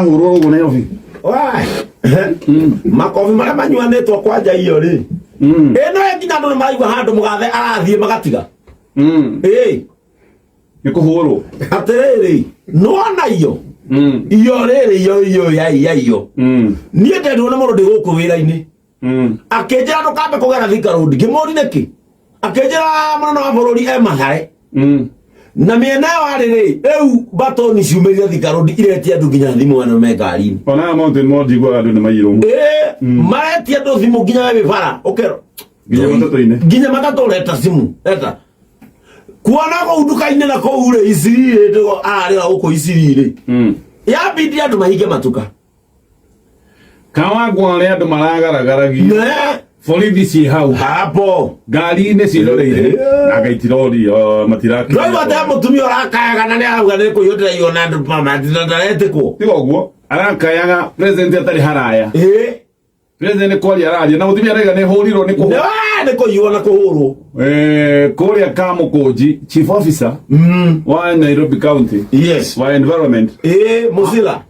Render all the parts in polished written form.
Hũrwo ũguo Nairobi. Wai. Makobi marĩa manyuanĩtwo kwanja iyo rĩ. Ĩno ĩ nginya andũ nĩ maraigua handũ mũgathe arathiĩ magatiga. Ĩ Nĩ kũhũrwo. Atĩrĩrĩ, nĩwona iyo iyo rĩrĩ iyo iyo ya ya iyo. Niĩ ndendirwo nĩ mũndũ ndĩ gũkũ wĩra-inĩ. Akĩnjĩra ndũkambe kũgera Thika Road. Ngĩmũri nĩkĩ? Akĩnjĩra mũnene wa bũrũri e Mathare. Na mĩena ĩyo arĩ rĩ, rĩu batoni ciumĩrire Thika Road iretia andũ nginya thimũ andũ me ngari-inĩ. Ona Mountain Mall njiguaga andũ nĩ maiyirwo. Ĩĩ, maretia andũ thimũ nginya we wĩ bara ũkerwo Nginya matatũ-inĩ. Nginya matatũ reta simu reta kuona kũu nduka-inĩ na kũu rĩ iciri rĩ ndĩgo ararĩra gũkũ iciri rĩ yambindi andũ mahinge matuka. Kawangwa arĩa andũ maragaragaragia. Ne Borithi ciĩ hau. Hapo. Ngari-inĩ ciĩroreire. Na ngai tirori matirakinya. Ndũraigua atĩ mũtumia ũrakayaga na nĩ arauga nĩ kũiywo ndĩraiywo na andũ na ndaretĩkwo. Tiga ũguo arakayaga president atarĩ haraya. Ĩĩ. President nĩ kwaria araria na mũtumia araiga nĩ hũrirwo nĩ kũhũrwo. Nĩ kũiywo na kũhũrwo. Kũrĩa Kamũkũnji chief officer wa Nairobi County wa environment. Ĩĩ, Musila.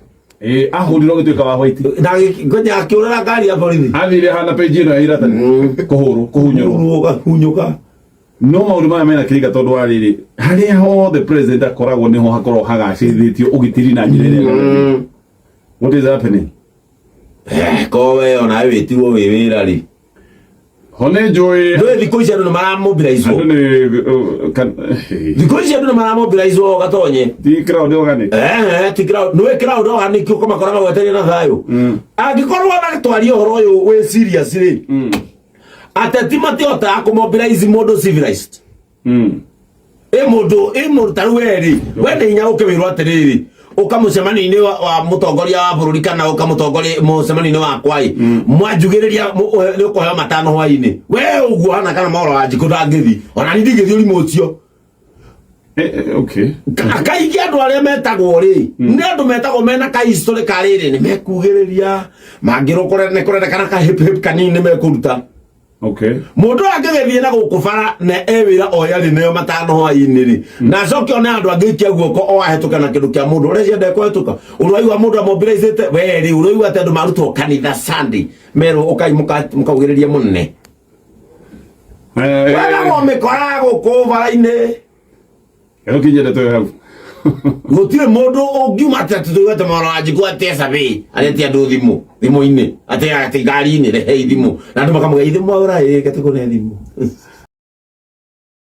Ahũrirwo gĩtuĩka wa white. Na ngoja akĩũrĩra ngari ya borithi. Athire hana page ĩno ya iratathi kũhũrwo kũhunyũrwo. Kũhũrwo gahunyũka. No maũndũ maya mena kĩrika tondũ wa rĩrĩ harĩa hothe president akoragwo nĩho hakoragwo hagacĩrithĩtio ũgitĩri na njĩra ĩrĩa nene. What is happening? Ko we ona wĩtirwo wĩ wĩra rĩ. Ho nĩ njũĩ. Ndũĩ thikũ ici andũ nĩ maramobilizwo. Andũ nĩ Thikũ ici andũ nĩ maramobilizwo gatonye. Ti crowd organic. Ti crowd, nĩ crowd organic ũkũmakora magweteria na thayũ. Angĩkorwo magĩtwaria ũhoro ũyũ wĩ serious rĩ. Ateti matihotaga kũmobilize mũndũ civilized. Ĩ mũndũ ĩ mũndũ ta rĩu we rĩ, we nĩ hinya ũkĩwĩrwo atĩrĩrĩ, ũka mũcemanio-inĩ wa mũtongoria wa bũrũri kana ũka mũtongoria mũcemanio-inĩ wakwa ĩ, mwanjugĩrĩria nĩ ũkũheo matano hwainĩ. We ũguo hana kana mohoro wa njikũ ndangĩthi ona niĩ ndingĩthiĩ ũrimũ ũcio. Okay. Kaingĩ andũ arĩa metagwo rĩ, nĩ andũ metagwo mena ka history ka rĩrĩ nĩ mekugĩrĩria mangĩrwo nĩ kũrendekana ka hip hip kanini nĩ mekũruta. Mũndũ ũyũ angĩgĩthiĩ na gũkũ bara na e wĩra o yarĩ nayo matano hwainĩ rĩ, na acoke one andũ angĩikia guoko o ahĩtũka na kĩndũ kĩa mũndũ ũrĩa cienda kũhĩtũka, ũraigua mũndũ amobilizĩte we rĩ, ũraigua atĩ andũ marutwo kanitha Sunday merwo ũkai mũkaugĩrĩrie mũnene. Wega mĩkora gũkũ bara-inĩ. Ĩno kinyĩte hau. Gũtirĩ mũndũ ũngiuma atĩ atĩ tũigua atĩ Mwaro wa Njikũ atĩ ecabi aretia andũ thimũ thimũ-inĩ atĩ atĩ ngari-inĩ rehei thimũ na andũ makamũgĩa ithe mwaũra ĩ gatikũne thimũ.